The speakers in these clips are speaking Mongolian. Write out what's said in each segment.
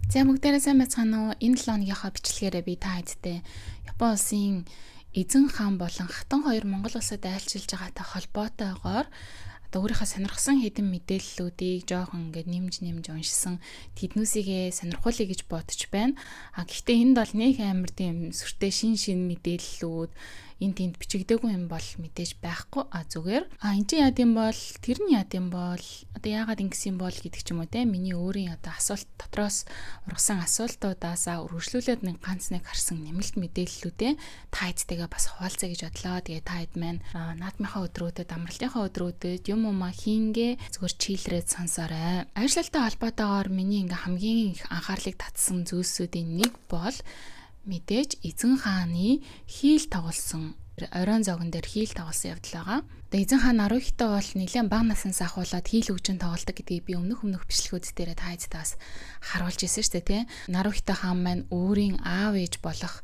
За бүгдээрээ сайн байцгаана уу? Энэ 7 хоногийнхоо бичлэгээрээ би та хэдтэй Япон улсын эзэн хаан болон хатан хоёр Монгол улсад айлчилж байгаатай холбоотойгоор одоо өөрийнхөө сонирхсан хэдэн мэдээллүүдийг жоохон ингээд нэмж нэмж уншсан тэднүүсийгээ сонирхуулъя гэж бодож байна. А гэхдээ энд бол нэг амар тийм сүртэй шин шин мэдээллүүд энэ тэнд бичигдээгүй юм бол мэдээж байхгүй. А зүгээр а эн чинь яад юм бол тэр нь яад юм бол одоо яагаад ингэсэн юм бол гэдэг ч юм уу те миний өөрийн одоо асуулт дотроос ургасан асуултуудаасаа үргэлжлүүлээд нэг ганц нэг харсан нэмэлт мэдээллүүдээ та хэдтэйгээ бас хуваалцъя гэж бодлоо. Тэгээ та хэд маань наадмынхаа өдрүүдэд амралтынхаа өдрүүдэд юм ума хийнгээ зүгээр чийлрээд сонсоорой. Ажиллалтай холбоотойгоор миний ингээ хамгийн их анхаарлыг татсан зүйлсүүдийн нэг бол мэдээж эзэн хааны хийл тоглосон оройн зогон дээр хийл тоглосон явдал байгаа. Одоо эзэн хаан Нарухито бол нэлээд бага наснаас ахуулаад хийл хөгжин тоглодог гэдгийг би өмнөх бичлэгүүд дээр та хэдтэй бас харуулж ирсэн шүү дээ, тий. Нарухито хаан маань өөрийн аав ээж болох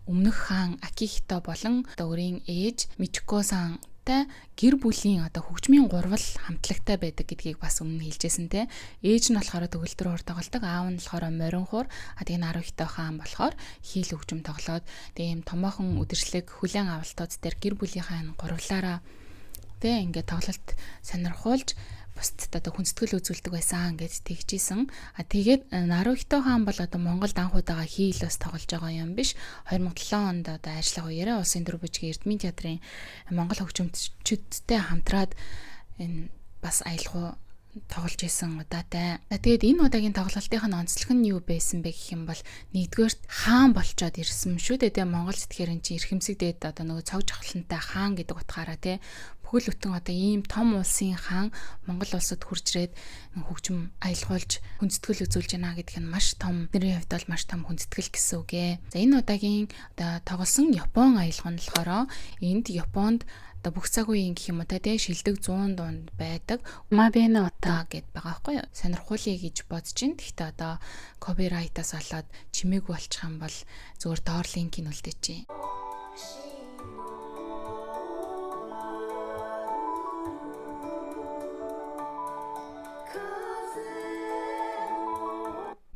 өмнөх хаан Акихито болон одоо өөрийн ээж Мичико сан гэр бүлийн одоо хөгжмийн гурвал хамтлагтай байдаг гэдгийг бас өмнө хэлжсэн те. Ээж нь болохоор төгөлдөр хуур тоглодог, аав нь болохоор морин хуур, а тэгээ Нарухито хаан болохоор хийл хөгжим тоглоод тэгээ ийм томоохон үдшилэг хүлээн авалтууд дээр гэр бүлийнхаа энэ гурвлаараа те ингээд тоглолт сонирхуулж бусдад одоо хүндэтгэл үзүүлдэг байсан гэж тэгжсэн. А тэгээд Нарухито хаан бол одоо Монголд анх удаага хийл бас тоглож байгаа юм биш. 2007 онд одоо ажиллах үеэрээ Улсын төр бүжгийн Эрдмийн театрын Монгол хөгжимчдтэй хамтраад энэ бас аялгау тоглож исэн удаатай. Тэгээд энэ удаагийн тоглолтын нь онцлог нь юу байсан бэ гэх юм бол нэгдүгээрт хаан болчоод ирсэн шүү дээ. Тэгээ Монгол сэтгэхээр эн чинь эрхэмсэг дээд одоо нөгөө цог жохлонтой хаан гэдэг утгаараа те бүхэл бүтэн одоо ийм том улсын хаан Монгол улсад хурж ирээд хөгжим аялгуулж хүндэтгэл үзүүлж байна гэдг нь маш том бидний хувьд бол маш том хүндэтгэл гэсэн үг ээ. За энэ удаагийн одоо тоглосон Япон аялга нь болохоор энд Японд одоо бүх цаг үеийн гэх юм уу та тий шилдэг 100 дунд байдаг Мабена Ота гэд байгаа байхгүй юу? Сонирхуулъя гэж бодож чинь. Гэхдээ одоо копирайтаас болоод чимээгүй болчих юм бол зүгээр доор линкийг үлдээчихье.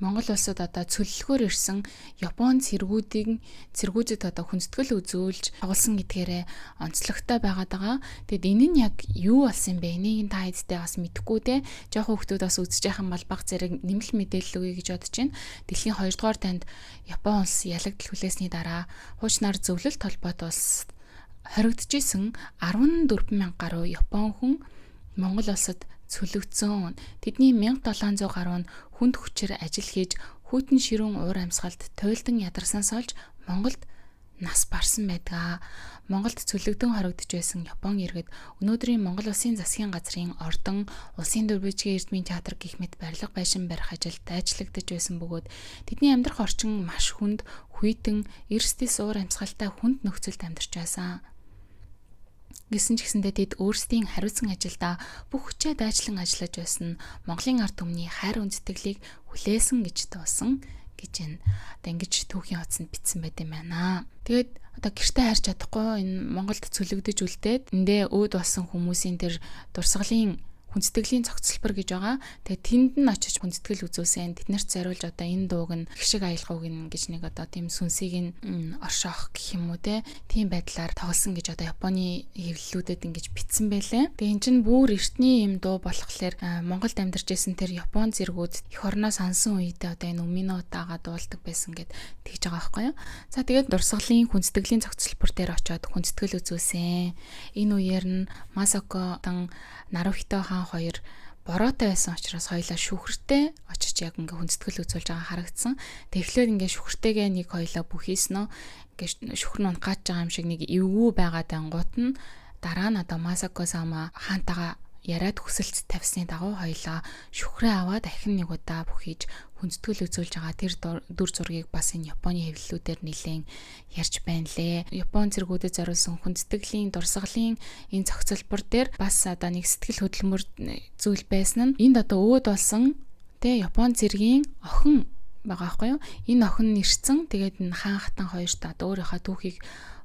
Монгол улсад одоо цөллөхөөр ирсэн Япон цэргүүдэд одоо хүндэтгэл үзүүлж тоглосон гэдгээрээ онцлогтой байгаад байгаа. Тэгэд энэ нь яг юу болсон юм бэ? Энийг та хэдтэй бас мэдэхгүй те. Жохон хүмүүс бас үзэж яхан бол баг зэрэг нэмэлт мэдээлэл өгье гэж бодож байна. Дэлхийн 2 дугаар танд Япон улс ялагдал хүлээсний дараа хуучнаар зөвлөлт холбоот улс хоригдож исэн 14 мянга гаруй Япон хүн Монгол улсад цөлөгдсөн. Тэдний 1700 гаруй нь хүнд хүчээр ажил хийж хүйтэн ширүүн уур амьсгалд туйлдан ядарсанаас олж Монголд нас барсан байдаг. Монголд цөлөгдөн хоригдож байсан Япон иргэд өнөөдрийн Монгол улсын засгийн газрын ордон, улсын төр бүжгийн Эрдмийн театр гэх мэт барилга байшин барих ажилд дайчлагдаж байсан бөгөөд тэдний амьдрах орчин маш хүнд, хүйтэн, эрсдэс уур амьсгалтай хүнд нөхцөлд амьдарч байсан. Гэсэн ч гэсэндээ тэд өөрсдийн хариуцсан ажилдаа бүх хүчээ дайчлан ажиллаж байсан нь Монголын ард түмний хайр хүндэтгэлийг хүлээсэн гэж дуусан гэж энэ одоо ингэж түүхийн хуудсанд бичсэн байт юм байна. Тэгээд одоо гэртээ харж чадахгүй энэ Монголд цөлөгдөж үлдээд эндээ өөд болсон хүмүүсийн тэр дурсгалын хүндэтгэлийн цогцлбор гэж байгаа. Тэгээ тэнд нь очиж хүндэтгэл үзүүлсэн. Тэднэрт зориулж одоо энэ дууг нь их шиг аялгауг нь гэж нэг одоо тийм сүнсийг нь оршоох гэх юм уу те. Тийм байдлаар тоглосон гэж одоо Японы хэвлэлүүдэд ингэж бичсэн байлээ. Тэгээ эн чинь бүр эртний юм дуу болохоор Монголд амьдарч байсан тэр Япон зэргүүд эх орноо сансан үедээ одоо энэ Умино Отагаа дуулдаг байсан гэд тэгж байгаа байхгүй юу. За тэгээд дурсгалын хүндэтгэлийн цогцлбор дээр очиод хүндэтгэл үзүүлсэн. Энэ үеэр нь Масако Нарухито хаан хоёр бороотой байсан учраас хоёлаа шүхэртэй очиж яг ингээ хүндэтгэл үзүүлж байгаа харагдсан. Тэгэхээр ингээ шүхэртэйгээ нэг хоёлаа бүхийсэн үү ингээ шүхэр нь унах гэж байгаа юм шиг нэг эвгүй байгаа дангуут нь дараа нь одоо Масако сама хаантайгаа яриад хүсэлт тавьсны дагуу хоёлаа шүхрээ аваад дахин нэг удаа бүхийж хүндэтгэл үзүүлж байгаа тэр дүр зургийг бас энэ Японы хэвлэлүүдээр нэлээд ярьж байна лээ. Япон цэргүүдэд зориулсан хүндэтгэлийн дурсгалын энэ зохицолбор дээр бас одоо нэг сэтгэл хөдлөмөр зүйл байсан нь энд одоо өөд болсон тэ Япон цэргийн охин байгаа байхгүй юу? Энэ охин нь ирсэн. Тэгээд энэ хаан хатан хоёрт одоо өөрийнхөө түүхийг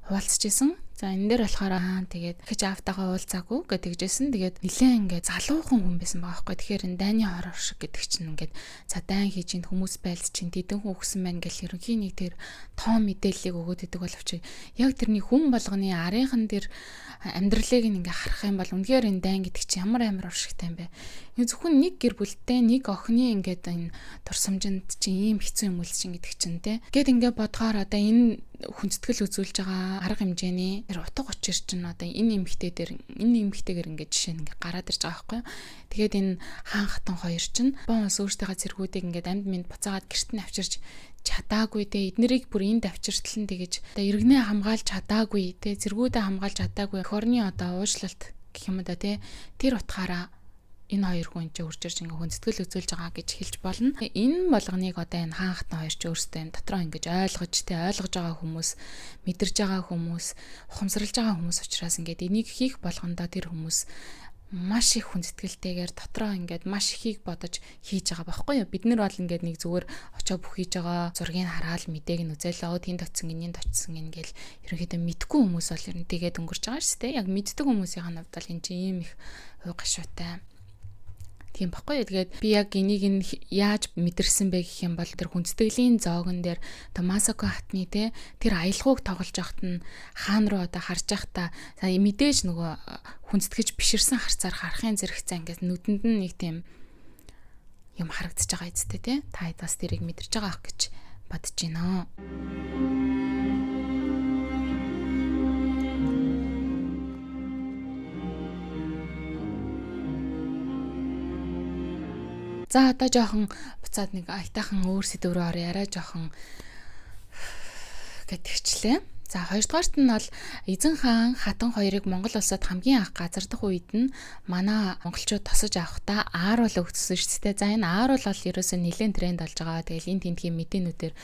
хуваалцаж исэн. За энэ дээр болохоор тэгээд гэж аавтайгаа уулзаагүй гэдэг жисэн. Тэгээд нилээн ингээд залуухан хүн байсан байгаа байхгүй. Тэгэхээр энэ дайны хороор шиг гэдэг чинь ингээд за дайн хийж ин хүмүүс байлз чинь тэдэн хүн өгсөн байна гэл ерөнхийн нэг тэр тоо мэдээллийг өгөөд идэг боловч яг тэрний хүн болгоны арынхан дээр амьдралыг ингээ харах юм бол үнэхээр энэ дайн гэдэг чинь ямар амар уршигтай юм бэ. Зөвхөн нэг гэр бүлтэй нэг охины ингээд энэ турсамжинд чинь ийм хэцүү юм үлдсэн гэдэг чинь те. Гэт ингээ бодохоор одоо энэ хүндэтгэл үзүүлж байгаа арга хэмжээний тэр утга учир чинь одоо энэ эмэгтэй дээр энэ эмэгтэйгэр ингээд жишээ нь ингээд гараад ирж байгаа байхгүй юу. Тэгээд энэ хаан хатан хоёр чинь Япон улс өөртөөхөө цэргүүдийг ингээд амьд мэд буцаагаад гэрт нь авчирч чадаагүй те, эднэрийг бүр энд авчиртал нь тэгэж одоо иргэнээ хамгаалж чадаагүй те, цэргүүдээ хамгаалж чадаагүй хорны одоо уучлалт гэх юм да те, тэр утгаараа энэ хоёр хүн чинь үрж ирж ингээ хүндэтгэл үзүүлж байгаа гэж хэлж болно. Энэ болгоныг одоо энэ хаан хатан хоёр чинь өөрсдөө энэ дотроо ингэж ойлгож те, ойлгож байгаа хүмүүс, мэдэрж байгаа хүмүүс, ухамсарлаж байгаа хүмүүс учраас ингээд энийг хийх болгондоо тэр хүмүүс маш их хүндэтгэлтэйгээр дотроо ингээд маш ихийг бодож хийж байгаа байхгүй юу. Бид нар бол ингээд нэг зүгээр очоо бүх хийж байгаа зургийг хараад мэдээг нь үзэл оо тэнд очисон энэнд очисон ингээл ерөнхийдөө мэдгүй хүмүүс бол ер нь тэгээд өнгөрч байгаа шүү дээ. Яг мэддэг хүмүүсийн хувьд бол энэ чинь ийм их уй гашуутай тийм баггүй. Тэгээд би яг энийг нь яаж мэдэрсэн бэ гэх юм бол тэр хүндэтгэлийн зоогон дээр одоо Масако хатны те тэр аялгауг тоглож байхад нь хаан руу одоо харж байхдаа мэдээж нөгөө хүндэтгэж биширсэн харцаар харахын зэрэгцээ ингээд нүдэнд нь нэг тийм юм харагдаж байгаа үстэй те. Та хэд бас тэрийг мэдэрч байгаа ах гэж бодож байна. За одоо жоохон буцаад нэг аятайхан өөр сэдв рүү орё, арай жоохон гэтгчлээ. За хоёрдугаарт нь бол Эзэн хаан хатан хоёрыг Монгол улсад хамгийн анх газардах үед нь манай монголчууд тосож авахдаа ааруул өгсөн шүү дээ. За энэ ааруул бол ерөөсөө нэлээд тренд болж байгаа. Тэгэл энэ тентхийн мэдээнүүдээр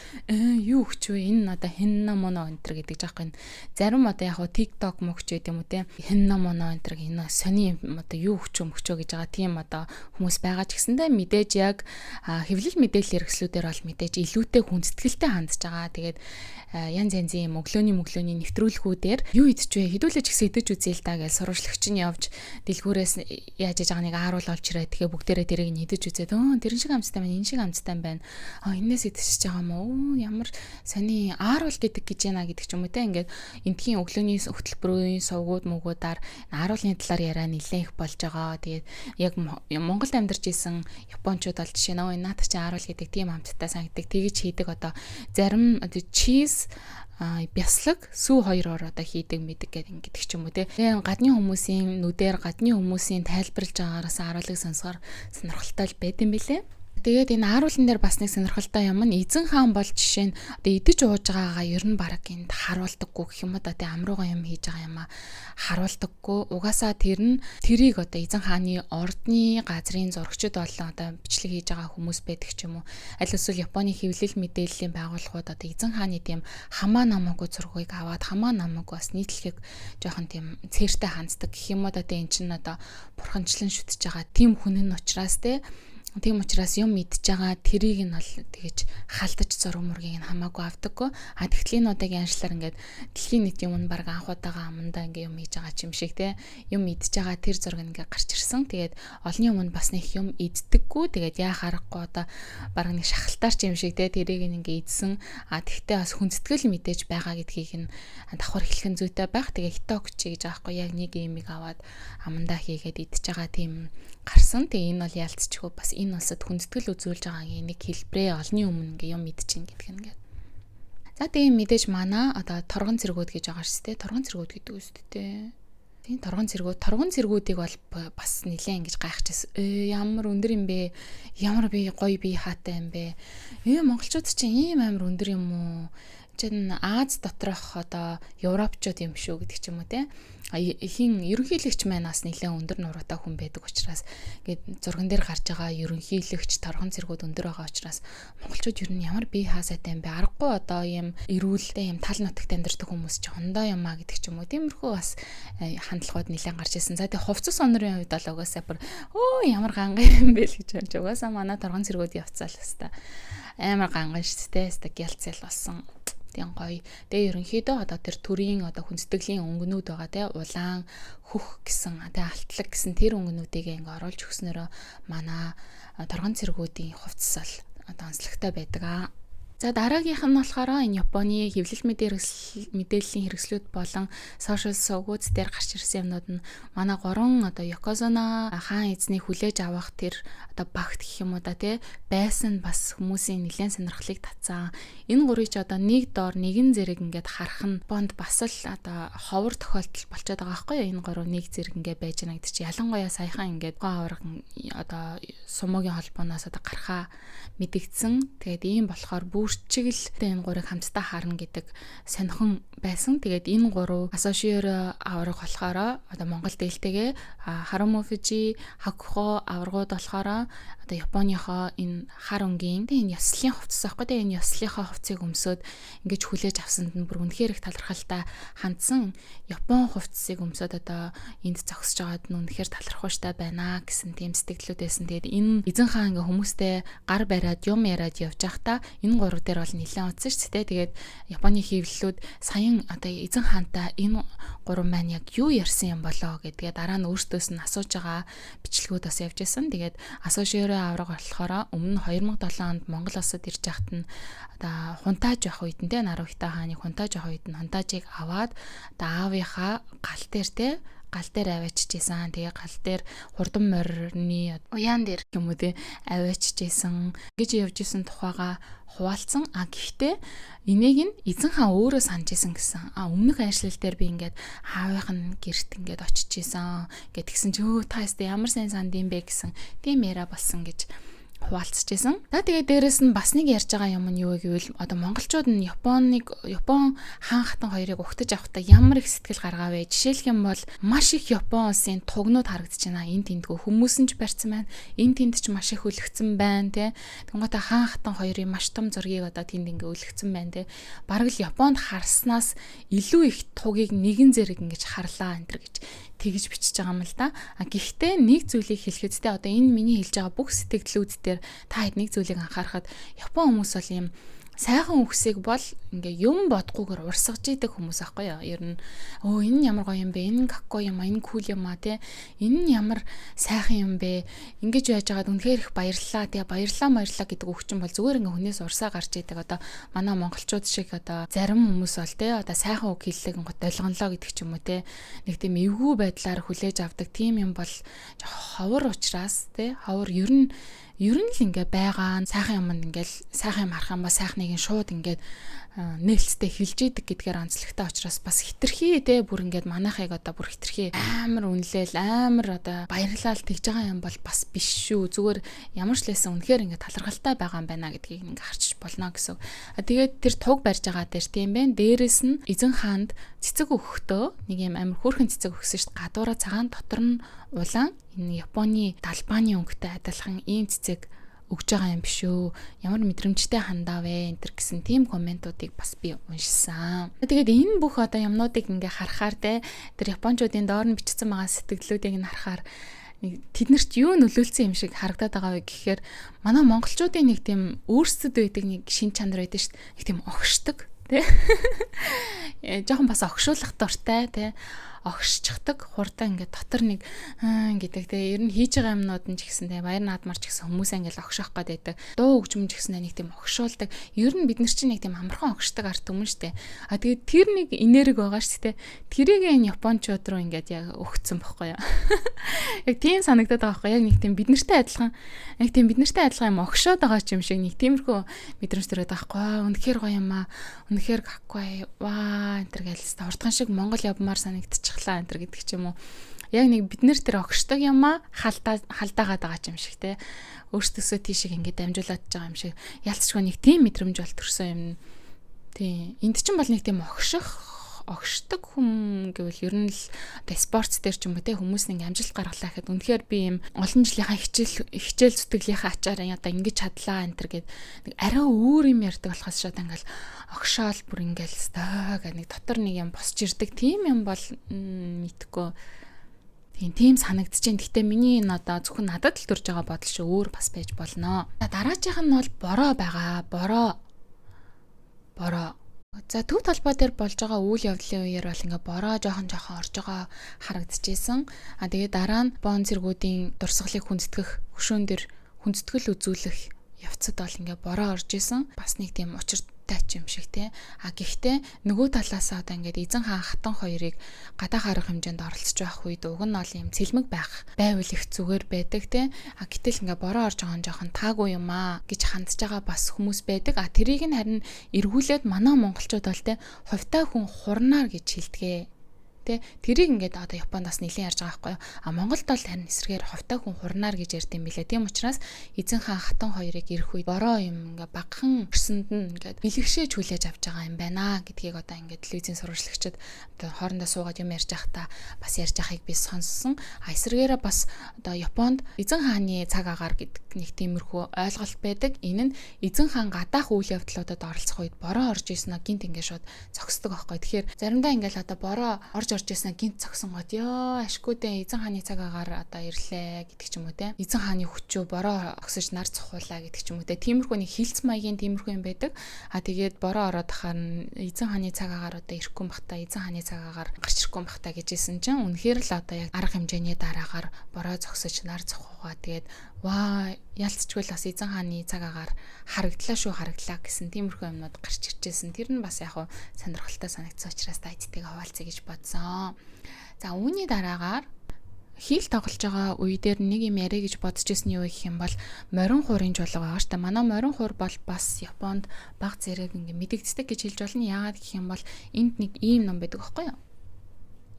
юу өгч вэ? Энэ одоо хинна моно энэ төр гэдэг жаахгүй. Зарим одоо яг хуу TikTok мөгч байд юм уу те. Хинна моно энэ төр энэ сони юм одоо юу өгч мөгчөө гэж байгаа тийм одоо хүмүүс байгаа ч гэсэндээ мэдээж яг хэвлэл мэдээлэл хэрэгслүүдээр бол мэдээж илүүтэй хүндэтгэлтэй хандж байгаа. Тэгээд янз янзын юм өглөөний нэвтрүүлгүүдээр юу идчихвэ хэдүүлээ ч гэсэн идэж үзье л да гэж сурвалжлагч нь явж дэлгүүрээс яаж яж байгаа нэг ааруул олж ирээ. Тэгээ бүгдээрээ тэрийг нь идэж үзээд тэрэн шиг амттай байна, энэ шиг амттай байна. Энээс идчихэж байгаа юм уу? Ямар сони ааруул гэдэг гэж яана гэдэг ч юм уу те. Ингээд эндхийн өглөөний хөтөлбөрийн сувгууд мөгүүдаар ааруулны талаар яриа нэлээд их болж байгаа. Тэгээд яг Монголд амьдарч исэн японочууд бол жишээ нь энэ наадах чи ааруул гэдэг тийм амттай санагддаг. Тэгэж хийдэг одоо зарим чиз бяслаг сүү хоёроор одоо хийдэг мэдэг гэдэг ингэдэг ч юм уу те. Тэгээ гадны хүмүүсийн нүдээр гадны хүмүүсийн тайлбарлаж байгаараас ааруулыг сонсохоор сонирхолтой л байд юм билээ. Тэгээд энэ ааруулан дээр бас нэг сонирхолтой юм нь эзэн хаан бол жишээ нь одоо идэж ууж байгаагаа ер нь баг энд харуулдаггүй гэх юм уу да, тий амруугаа юм хийж байгаа юм а харуулдаггүй. Угаасаа тэр нь тэрийг одоо эзэн хааны ордны газрын зурагчид болон одоо бичлэг хийж байгаа хүмүүс байдаг ч юм уу. Аль эсвэл Японы хэвлэл мэдээллийн байгууллагууд одоо эзэн хааны тийм хамаа намаагүй зургийг аваад хамаа намаагүй бас нийтлэхийг жоохон тийм цээртэй ханддаг гэх юм уу да, тий эн чинь одоо бурханчлан шүтэж байгаа тийм хүн нь учраас тий. Тийм учраас юм идж байгаа тэрийг нь бол тэгэж халдаж зураг мургийг нь хамаагүй авдаггүй. А тэгтэл энэ удаагийн аншлаар ингээд дэлхийн нийт юм нь баг анх удаага амандаа ингээд юм хийж байгаа юм шиг те. Юм идж байгаа тэр зураг ингээд гарч ирсэн. Тэгээд олонний өмнө бас нэг юм иддэггүй. Тэгээд яах аргагүй одоо баг нэг шахалтаар ч юм шиг те тэрийг нь ингээд идсэн. А тэгтээ бас хүндэтгэл мэдээж байгаа гэдгийг нь давхар хэлхэн зүйтэй байх. Тэгээ хитокчи гэж байгаа хгүй яг нэг юмыг аваад амандаа хийгээд идж байгаа тийм гарсан. Тэгээ энэ бол ялцчихгүй бас энэ улсад хүндэтгэл үзүүлж байгаагийн нэг хэлбэрээ олонний өмнө ингээ юм идчихээн гэдэг нь ингээд. За тэгээ мэдээж манай одоо торгон цэргүүд гэж байгаа шүү дээ. Торгон цэргүүд гэдэг үст дээ. Тийм торгон цэргүүд, торгон цэргүүдийг бол бас нэлээд ингэж гайхчихсан. Ямар өндөр юм бэ? Ямар би гоё би хаатай юм бэ? Монголчууд чинь ийм амар өндөр юм уу? Чин Аз доторх одоо европчууд юм шүү гэдэг ч юм уу те. Хин ерөнхийлөгч маань бас нэлээд өндөр нуруутай хүн байдаг учраас ингээд зурган дээр гарч байгаа ерөнхийлөгч торгон цэргүүд өндөр байгаа учраас монголчууд ер нь ямар бие хаасайтай юм бэ? Аргагүй одоо ийм эрүүлтэй ийм тал нутагт амьдардаг хүмүүс чи хондоо юм а гэдэг ч юм уу. Тиймэрхүү бас хандлагууд нэлээд гарч ирсэн. За тэгээ хувцас онрын хувьд бол угаасаа бүр ямар ганган юм бэ л гэж бодож угаасаа манай торгон цэргүүд явцаал хэвээр амар ганган шүү дээ. Хэвээр гялцэл болсон. Тийм гоё. Тэгээ ерөнхийдөө одоо тэр төрийн одоо хүндэтгэлийн өнгөнүүд байгаа те, улаан, хөх гэсэн, тэгээ алтлаг гэсэн тэр өнгөнүүдийг ингээ оруулж өгснөөрөө манай торгон цэргүүдийн хувцас бол одоо онцлогтой байдаг аа. За, дараагийнх нь болохоор энэ Японы хэвлэл мэдээллийн хэрэгслүүд болон сошиал сувгууд дээр гарч ирсэн юмнууд нь манай гурван одоо Ёкозуна хаан эзнийг хүлээж авах тэр одоо багт гэх юм уу да, тий, байсан бас хүмүүсийн нэлээд сонирхлыг татсан. Энэ гурыг ч одоо нэг доор нэгэн зэрэг ингээд харах нь Японд бас л одоо ховор тохиолдол болчиход байгаа байхгүй юу? Энэ гурав нэг зэрэг ингээд байж байгаа гэдэг чи ялангуяа саяхан ингээд гоо авраг одоо сумогийн холбооноос одоо гарахаа мэдэгдсэн. Тэгээд ийм болохоор бүр чиг л энэ гурыг хамтдаа харна гэдэг сонирхон байсан. Тэгээд энэ гурав Асошиоро аварга болохоор одоо Монгол дээлтэйгээ, Харумуфужи, Хакухо аваргууд болохоор одоо Японыхоо энэ хар өнгийн энэ ёслолын хувцас аахгүй тэ, энэ ёслолынхоо хувцсыг өмсөөд ингэж хүлээж авсанд нь бүр үнэхээр их талархалтай хандсан. Япон хувцсыг өмсөөд одоо энд зогсож байгаад нь үнэхээр талархууштай байна гэсэн тийм сэтгэлүүд байсан. Тэгээд энэ эзэн хаан ингээ хүмүүстэй гар бариад юм яриад явж байхдаа энэ гурав дээр бол нэлээд утсан шүү дээ. Тэгээд Японы хэвлэлүүд саяхан одоо эзэн хаантай энэ гурван маань яг юу ярьсан юм болоо гэдгээ дараа нь өөртөөс нь асууж байгаа бичлэгүүд бас явж исэн. Тэгээд Асошиоро аварга болохоор өмнө нь 2007 онд Монгол улсад ирж байхад нь одоо хунтааж явах үед нь, те, Нарухито хааныг хунтааж явах үед нь хунтаажийг аваад одоо аавынхаа гал дээр, те, гал дээр аваачижсэн. Тэгээ гал дээр хурдан морины уяан дээр юм уу те аваачижсэн. Ингэж явж исэн тухайга хуваалцсан. А гэхдээ энийг нь эзэн хаан өөрөө санаж исэн гэсэн. А өмнөх ажиллал дээр би ингээд аавынх нь гэрт ингээд очиж исэн. Гэт тэгсэн чи өө та яста ямар сайн санд юм бэ гэсэн тийм яриа болсон гэж хуваалцж исэн. За, тэгээд дээрэс нь бас нэг ярьж байгаа юм нь юу гэвэл одоо монголчууд нь Японыг, Япон хаан хатан хоёрыг угтаж авахдаа ямар их сэтгэл гаргаа вэ? Жишээлх юм бол маш их Япон улсын тугнууд харагдаж байна. Энэ тэндгөө хүмүүс нь ч барьсан байна. Энэ тэнд ч маш их өлгцэн байна, тэ. Тэнгуутаа хаан хатан хоёрын маш том зургийг одоо тэнд ингээ өлгцэн байна, тэ. Бараг л Японд харснаас илүү их тугийг нэгэн зэрэг ингэж харлаа энэ төр гэж тэгж бичиж байгаа юм л да. А гэхдээ нэг зүйлийг хэлэхэд те, одоо энэ миний хэлж байгаа бүх сэтгэлдлүүд дээр та хэд нэг зүйлийг анхаарахад Япон хүмүүс бол ийм сайхан үхсийг бол ингээ юм бодохгүйгээр урсгаж идэг хүмүүс аахгүй юу? Ер нь өө энэ нь ямар гоё юм бэ? Энэ нь какко юм а, энэ cool юм а, те. Энэ нь ямар сайхан юм бэ? Ингэж байж байгаад үнэхээр их баярлалаа. Тэгээ баярлалаа баярлалаа гэдэг үг чинь бол зүгээр ингээ хүнээс урсаа гарч идэг. Одоо манай монголчууд шиг одоо зарим хүмүүс бол те, одоо сайхан үг хэллэг гот долгонлоо гэдэг ч юм уу те. Нэг тийм эвгүй байдлаар хүлээж авдаг тийм юм бол жоох ховор учраас те, ховор ер нь л ингээ байгаа сайхан юмд ингээл сайхан юм харах юм ба сайхныг нь шууд ингээд нээлттэй хэлж идэг гэдгээр онцлогтой учраас бас хитрхи те, бүр ингээд манайхыг одоо бүр хитрхи амар үнэлээл, амар одоо баярлал тэгж байгаа юм бол бас биш шүү. Зүгээр ямар ч лээсэн үнэхээр ингээд талархалтай байгаа юм байна гэдгийг ингээ харчиж болно гэсэн. Тэгээд тэр туг барьж байгаа дээр тийм байх. Дээрээс нь эзэн хаанд цэцэг өгөхдөө нэг юм амар хөөрхөн цэцэг өгсөн шүү дээ. Гадуураа цагаан, дотор нь улаан, энэ Японы далбааны өнгөтэй адилхан ийм цэцэг өгж байгаа юм биш үү? Ямар мэдрэмжтэй хандаа вэ? Энэ төр гэсэн тийм комментуудыг бас би уншсан. Тэгээд энэ бүх одоо юмнуудыг ингээ харахаар те, тэр японочдын доор нь бичсэн байгаа сэтгэлдлүүдийг нь харахаар тэднэрт юу нөлөөлсөн юм шиг харагдаад байгаа вэ гэхээр манай монголчуудын нэг тийм өөрсдөд байдаг нэг шин чанар байдаг шүү дээ. Нэг тийм огшдог тий. Жохон бас огшуулах дуртай тий, огшчихдаг, хурдан ингээд дотор нэг гэдэг те, ер нь хийж байгаа юмнууд нь ч гэсэн те, баяр наадмар ч гэсэн хүмүүс ингээд огшоох гээд байдаг. Дуу хөгжим ч гэсэн нэг тийм огшуулдаг. Ер нь бид нар чинь нэг тийм амархан огшдог ард түмэн штэ. А тэгээд тэр нэг энерги байгаа шүү дээ. Тэрийг энэ японочууд руу ингээд яг өгцөн бохгүй юу. Яг тийм санагдаад байгаа байхгүй, яг нэг тийм бид нартай адилхан, яг тийм бид нартай адилхан юм огшоод байгаа ч юм шиг нэг тиймэрхүү мэдрэмж төрөөд байгаа байхгүй. Үнэхээр гоё юм аа. Үнэхээр гахгүй ваа энэ төр гээл хурдхан шиг Монгол явмаар санагдчихлаа энэ төр гэдэг ч юм уу. Яг нэг бид нэр тэр огшдог юм аа халдаа халдаагаад байгаа юм шиг те. Өөртөөсөө тийшээ ингээд дамжуулаад байгаа юм шиг. Ялцчгүй нэг тийм мэдрэмж бол төрсөн юм. Тийм. Энд чинь бол нэг тийм огших огшдог хүм гэвэл ер нь л одоо спорт дээр ч юм уу те, хүмүүс нэг амжилт гаргалаа гэхэд үнэхээр би юм олон жилийнхаа хичээл хичээл зүтгэлийнхаа ачаараа одоо ингэж чадлаа энэ төр гэд нэг арай өөр юм ярьдаг болохоос шууд ингээл огшоол бүр ингээл стой гэх нэг дотор нэг юм босч ирдэг тийм юм бол мэдгүй. Тийм санагдчихээн. Гэхдээ миний энэ одоо зөвхөн надад л төрж байгаа бодол шүү, өөр бас байж болно. Дараачих нь бол бороо байгаа. Бороо. Бороо. За, төв талбай дээр болж байгаа үйл явдлын үеэр бол ингээ бороо жоохон жоохон орж байгаа харагдчихсэн. А тэгээ дараа нь Япон цэргүүдийн дурсгалыг хүндэтгэх хөшөөн дээр хүндэтгэл үзүүлэх явцад бол ингээ бороо орж исэн. Бас нэг тийм учиртай ч юм шиг те. А гэхдээ нөгөө талаасаа одоо ингээд эзэн хаан хатан хоёрыг гадаах арга хэмжээнд оролцож байх үед уг нь бол юм цэлмэг байх байвал их зүгээр байдаг те. А гэтэл ингээ бороо орж байгаа нь жоохон таагүй юм аа гэж хандж байгаа бас хүмүүс байдаг. А тэрийг нь харин эргүүлээд манай монголчууд бол те, хувьтай хүн хурнаар гэж хэлдэгэ. Тэ, тэрийг ингээд одоо Японд бас нэлээд ярьж байгаа байхгүй юу? А Монголд бол харин эсрэгээр хувьтай хүн хурнаар гэж ярьд юм билээ. Тийм учраас эзэн хаан хатан хоёрыг ирэх үед бороо юм ингээ багахан өрсөнд нь ингээд бэлэгшээж хүлээж авч байгаа юм байна гэдгийг одоо ингээд телевизийн сурвалжлагчид одоо хоорондоо суугаад юм ярьж байхдаа бас ярьж байхыг би сонссон. А эсрэгээрээ бас одоо Японд эзэн хааны цаг агаар гэдэг нэг тиймэрхүү ойлголт байдаг. Энэ нь эзэн хаан гадаах үйл явдлуудад оролцох үед бороо орж ирсэн аа гинт ингээд шууд зогсдог байхгүй. Тэгэхээр заримдаа ингээд одоо бороо орж орж ирсэн гинт зогсон гот ёо ашгүй дээ, эзэн хааны цаг агаар одоо ирлээ гэдэг ч юм уу те. Эзэн хааны хүчөө бороо огсож нар цухуулаа гэдэг ч юм уу те. Тиймэрхүү нэг хилцэх маягийн тиймэрхүү юм байдаг. А тэгээд бороо ороод хахаар нь эзэн хааны цаг агаар одоо ирэхгүй бах та, эзэн хааны цаг агаар гарч ирэхгүй бах та гэж хэлсэн чинь үнэхээр л одоо яг арга хэмжээний дараагаар бороо зогсож нар цухуугаа, тэгээд ваа, ялцчгүй л бас эзэн хааны цаг агаар харагдлаа шүү, харагдлаа гэсэн тиймэрхүү юмнууд гарч иржсэн. Тэр нь бас яг хуу сонирхолтой санагдсан учраас та эдтэйг хаваалцъя гэж бодсон. За, үүний дараагаар хийл тоглож байгаа үе дээр нэг юм яриа гэж бодож ирсэн юу гэх юм бол морин хуурын чуулга байгаа шүү дээ. Манай морин хуур бол бас Японд баг зэрэг ингээ мэдэгддэг гэж хэлж болно. Яагаад гэх юм бол энд нэг ийм ном байдаг байхгүй юу?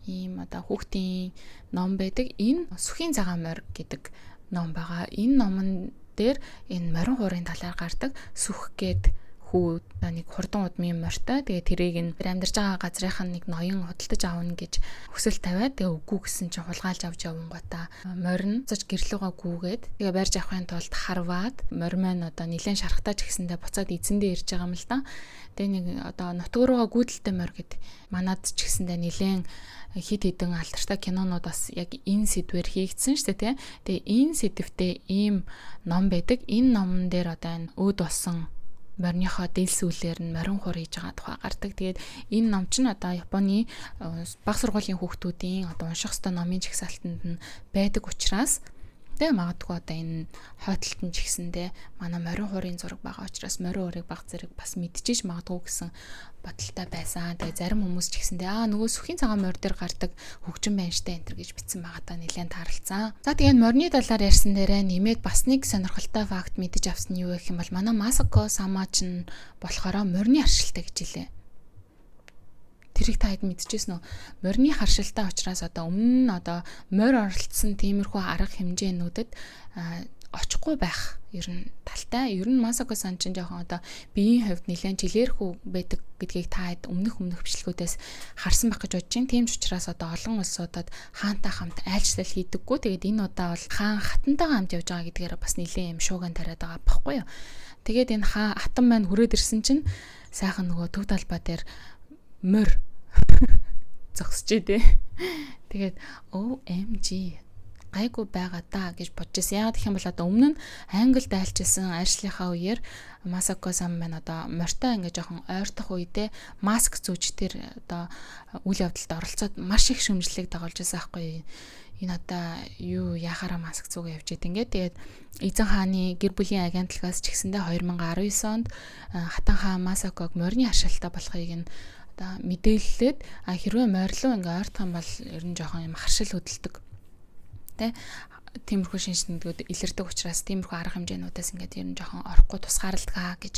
Ийм одоо хүүхдийн ном байдаг. Энэ Сүхийн цагаан морь гэдэг ном байгаа. Энэ номон дээр энэ морин хуурын талаар гардаг. Сүх гээд хүү нэг хурдан удмын морьтой. Тэгээ тэрийг нь амьдарч байгаа газрынх нь нэг ноён худалдаж авна гэж хүсэл тавиад, тэгээ үгүй гэсэн чинь хулгайлж авч явангуудаа морь нь буцаж гэрлүүгээ гүгээд, тэгээ барьж авахын тулд харваад, морь маань одоо нилээн шарахтаа ч гэсэндээ буцаад эзэндээ ирж байгаа юм л да. Тэгээ нэг одоо нутг руугаа гүйдэлтэй морь гэд манад ч гэсэндээ нилээн хид хідэн алдартай кинонууд бас яг энэ сэдвээр хийгдсэн шүү дээ, тий. Тэгээ энэ сэдвтэй ийм ном байдаг. Энэ номон дээр одоо энэ өөд болсон мориныхоо дэлсүүлээр нь морин хур хийж байгаа тухай гардаг. Тэгээд энэ ном чинь одоо Японы баг сургуулийн хүүхдүүдийн одоо унших ёстой номын жагсаалтанд нь байдаг учраас тэгээ магадгүй одоо энэ хойтолт нь ч гэсэндээ манай морин хуурын зураг байгаа учраас морин хуурыг баг зэрэг бас мэдчихэж магадгүй гэсэн бодолтой байсан. Тэгээ зарим хүмүүс ч гэсэндээ аа, нөгөө сүхийн цагаан морь дээр гардаг хөгжин байна штэ энэ төр гэж бичсэн байгаа та нэлээд тааралцсан. За, тэгээд морины талаар ярьсан дээрээ нэмээд бас нэг сонирхолтой факт мэдэж авсан нь юу гэх юм бол манай Масако Сама ч болохоор морины харшилтай гэж хэлээ. Тэрийг та хэд мэдчихсэн үү? Морины харшилтай учраас одоо өмнө нь одоо морь оролцсон тиймэрхүү арга хэмжээнүүдэд очихгүй байх ер нь талтай. Ер нь Масако сан чинь жоохон одоо биеийн хувьд нэлээд чилээрхүү байдаг гэдгийг та хэд өмнөх өмнөх бичлэгүүдээс харсан байх гэж бодож байна. Тийм ч учраас одоо олон улсуудад хаантай хамт айлчлал хийдэггүй. Тэгээд энэ удаа бол хаан хатантайгаа хамт явж байгаа гэдгээр бас нэлээд юм шууган тариад байгаа байхгүй юу? Тэгээд энэ хаан хатан маань хүрээд ирсэн чинь сайхан нөгөө төв талбай дээр морь зогсож дээ. Тэгээд OMG, гайгүй байгаа даа гэж бодож байсан. Яагаад гэх юм бол одоо өмнө нь Англид айлчилсан айлчлалынхаа үеэр Масако сан маань одоо морьтой ингээ жоохон ойртох үедээ маск зүүж тэр одоо үйл явдалд оролцоод маш их шүмжлэг дагуулж байсан байхгүй. Энэ одоо юу яхаараа маск зүгээ явж идэв ингээд. Тэгээд эзэн хааны гэр бүлийн агентлагаас ч гэсэндээ 2019 онд хатан хаан Масаког морины харшилтай болохыг нь одоо мэдээллээд, а хэрвээ морилуу ингээ ойртох юм бол ер нь жоохон юм харшил хөдөлдөг тэ, тиймэрхүү шинж тэмдгүүд илэрдэг учраас тиймэрхүү арга хэмжээнүүдээс ингээд ер нь жоохон орохгүй тусгаарладаг гэж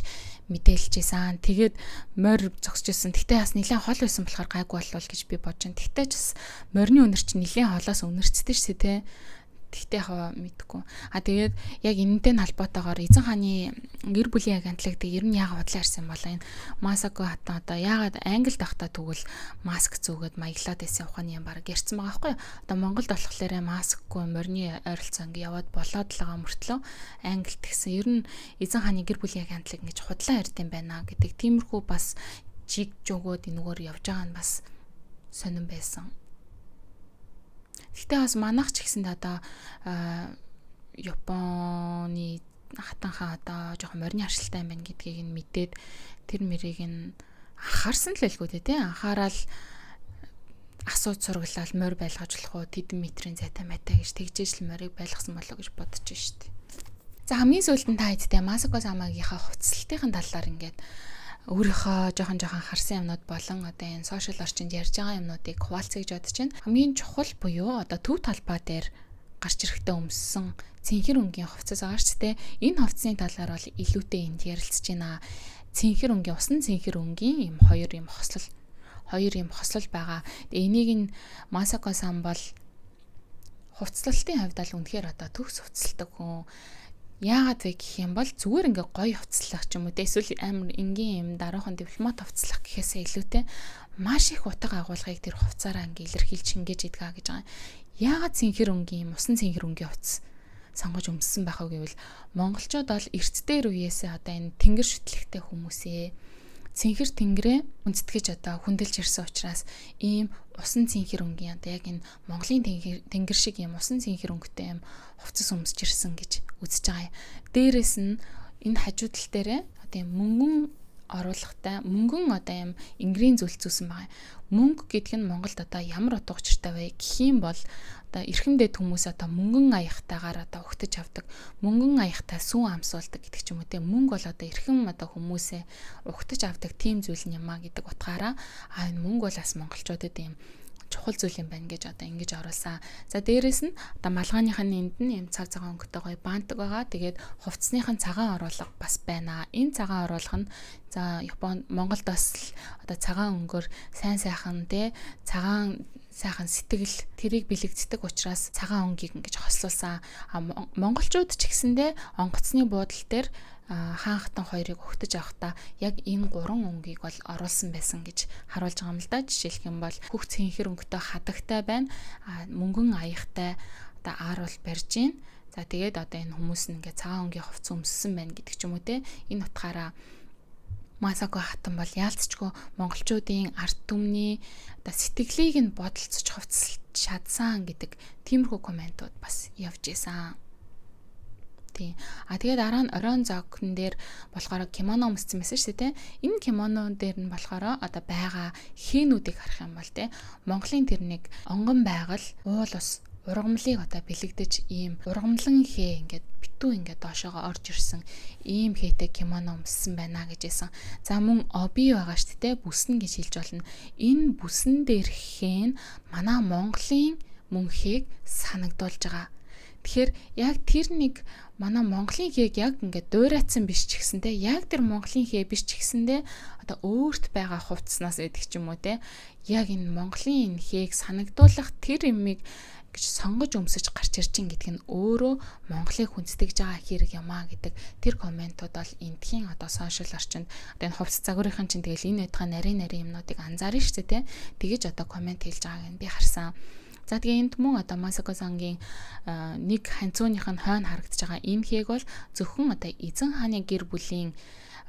мэдээлж исэн. Тэгээд морь зогсож исэн. Тэгтээ бас нэлээд хол байсан болохоор гайгүй болвол гэж би бодож байна. Тэгтээ ч бас морины үнэр чинь нэлээд холоос үнэрчдэг шүү дээ, тэ. Тэгтээ яг мэдгүй. А тэгээд яг энэнтэй нь холбоотойгоор эзэн хааны гэр бүлийн агентлаг тэг ер нь яагаад худлаа ярьсан бол энэ Масако хатан одоо яагаад Англид байхдаа тэгвэл маск зүүгээд маяглаад байсан ухааны юм баг ярьсан байгаа байхгүй юу? Одоо Монголд болохоор маскгүй морины ойролцоо ингэ яваад болоод л байгаа мөртлөө Англид гэсэн ер нь эзэн хааны гэр бүлийн агентлаг ингэж худлаа ярьд юм байна гэдэг тиймэрхүү бас чиг жөгөөд энэгээр явж байгаа нь бас сонирн байсан. Гэхдээ бас манайх ч гэсэнд одоо Японы хатан хаан одоо жоохон морины харшилтай юм байна гэдгийг нь мэдээд тэр мэрийг нь Анхаарсан л байлгүй дээ, тий. Анхаарал асууж сургалал морь байлгаж болох уу, тэдэн метрийн зайтай майтай гэж тэгжээж л морийг байлгасан болоо гэж бодож штэ. За, хамгийн сүүлд нь та хэдтэй Масако Самагийнхаа хувцаслалтын талаар ингээд өөрийнхөө жоохон жоохон харсан юмнууд болон одоо энэ сошиал орчинд ярьж байгаа юмнуудыг хуваалцъя гэж бодож байна. Хамгийн чухал буюу одоо төв талбай дээр гарч ирэхдээ өмссөн цэнхэр өнгийн хувцас байгаа ч тэ. Энэ хувцсны талаар бол илүүтэй энд ярилцж байна. Цэнхэр өнгийн, усан цэнхэр өнгийн юм хоёр юм хослол, хоёр юм хослол байгаа. Тэгээ энийг нь Масако сан бол хувцлалтын хувьд л үнэхээр одоо төгс хувцалдаг хүн. Яагаад вэ гэх юм бол зүгээр ингээ гоё хувцлах ч юм уу те, эсвэл амар энгийн юм даруухан дипломат хувцлах гэхээсээ илүүтэй маш их утга агуулгыг тэр хувцаараа ингээ илэрхийлж шингээж идгаа гэж байгаа. Яагаад цэнхэр өнгийн юм, усан цэнхэр өнгийн хувцас сонгож өмссөн байх вэ гэвэл монголчууд бол эрт дээр үеэсээ одоо энэ тэнгэр шүтлэгтэй хүмүүсээ цэнхэр тэнгэрээ хүндэтгэж одоо хүндэлж ирсэн учраас ийм усан цэнхэр өнгийн, одоо яг энэ Монголын тэнгэр шиг ийм усан цэнхэр өнгөтэй юм хувцас өмсөж ирсэн гэж үзэж байгаа юм. Дээрээс нь энэ хажуу тал дээрээ одоо юм мөнгөн оруулахтай, мөнгөн одоо юм энгэрийн зүйл зүүсэн байгаа. Мөнгө гэдэг нь Монголд одоо ямар утга учиртай вэ гэх юм бол одоо эрхэм дэд хүмүүс одоо мөнгөн аягтайгаар одоо угтаж авдаг, мөнгөн аягтай сүүн амсуулдаг гэдэг ч юм уу те. Мөнгө бол одоо эрхэм одоо хүмүүсээ угтаж авдаг тийм зүйл юм а гэдэг утгаараа а энэ мөнгө бол бас монголчуудад юм чухал зүйл юм байна гэж одоо ингэж оруулсан. За, дээрэс нь одоо малгайных нь энд нь юм цав цагаан өнгөтэй гоё бантаг байгаа. Тэгээд хувцсных нь цагаан оруулга бас байна. Энэ цагаан оруулга нь за Япон Монголд бас л одоо цагаан өнгөөр сайн сайхан те, цагаан сайхан сэтгэл тэрийг бэлэгддэг учраас цагаан өнгийг ингэж хослуулсан. А монголчууд ч гэсэндээ онгоцны буудал дээр хаан хатан хоёрыг угтаж авахдаа яг энэ гурван өнгийг бол оруулсан байсан гэж харуулж байгаа юм л да. Жишээлх юм бол хөх цэнхэр өнгөтэй хадагтай байна. Мөнгөн аягтай одоо аар бол барьж гин. За, тэгээд одоо энэ хүмүүс нь ингээ цагаан өнгийн хувцас өмссөн байна гэдэг ч юм уу те. Энэ утгаараа Масако хатан бол яалцчгүй монголчуудын ард түмний одоо сэтгэлийг нь бодолцож хувцаслж чадсан гэдэг тиймэрхүү комментууд бас явж исэн. Тийм. А тэгээд дараа нь оройн зогн дээр болохоор кимоно өмссөн байсан шүү дээ. Энэ кимоно дээр нь болохоор одоо байгаа хээнүүдийг харах юм бол те, Монголын тэр нэг онгон байгаль, уул ус, ургамлыг одоо бэлэгдэж ийм ургамлан хээ ингээд битүү ингээд доошоогоо орж ирсэн ийм хээтэй кимоно өмссөн байна гэж хэлсэн. За, мөн оби байгаа шүү дээ, бүсэн гэж хэлж болно. Энэ бүсэн дээр хээ нь манай Монголын мөнхийг санагдуулж байгаа. Тэгэхээр яг тэр нэг манай Монголын хээг яг ингээд дуурайцсан биш ч гэсэнтэй, яг тэр Монголын хээ биш ч гэсэндээ одоо өөрт байгаа хувцснаас гэдэг ч юм уу те, яг энэ Монголын энэ хээг санагдуулах тэр юмыг гэж сонгож өмсөж гарч ирж ин гэдг нь өөрөө Монголыг хүндэтгэж байгаа хэрэг юм а гэдэг тэр комментууд бол эндхийн одоо сошиал орчинд одоо энэ хувцас загварын чинь тэгэл энэ байтгаа нарийн нарийн юмнуудыг анзаарна шүү дээ те. Тэгэж одоо коммент хэлж байгааг нь би харсан. За, тэгээ энд мөн одоо Масако сангийн нэг ханцууных нь хойно харагдаж байгаа энэ хээг бол зөвхөн одоо эзэн хааны гэр бүлийн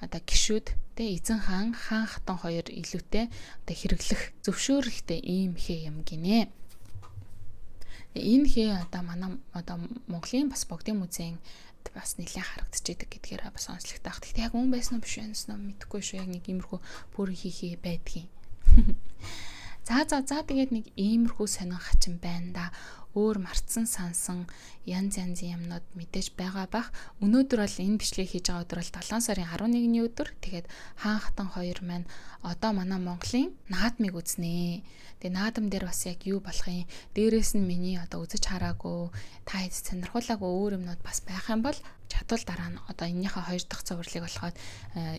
одоо гишүүд тэ, эзэн хаан, хаан хатан хоёр илүүтэй одоо хэрэглэх зөвшөөрөлтэй ийм хээ юм гинэ. Энэ хээ одоо манай одоо Монголын бас богдын музейн бас нэлээд харагдчихэдэг гэдгээр бас онцлогтой байх. Гэхдээ яг үн байсан уу биш байсан уу мэдэхгүй шүү. Яг нэг иймэрхүү бүр хийхээ байдгийн. За за за, тэгээд нэг иймэрхүү сонин хачин байна да. Өөр мартсан сансан янз янзын юмнууд мэдээж байгаа бах. Өнөөдөр бол энэ бичлэгийг хийж байгаа өдөр бол 7 сарын 11-ний өдөр. Тэгээд хаан хатан хоёр маань одоо манай Монголын наадмыг үзнэ. Тэгээ наадам дээр бас яг юу болох юм. Дээрээс нь миний одоо үзэж хараагүй, та хэд сонирхуулаагүй өөр юмнууд бас байх юм бол чадвал дараа нь одоо энэнийхээ хоёр дахь цувралыг болоход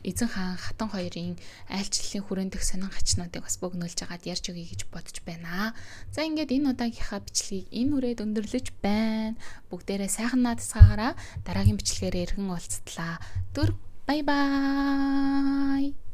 эзэн хаан хатан хоёрын айлчлалын хүрээндэх сонин хачнуудыг бас богинолж агаад ярьж өгье гэж бодож байна. За, ингээд энэ удаагийнхаа бичлэгийг энэ хүрээд өндөрлөж байна. Бүгдээрээ сайхан наадсаагаараа дараагийн бичлэгээр эргэн уулзтлаа. Түр bye bye.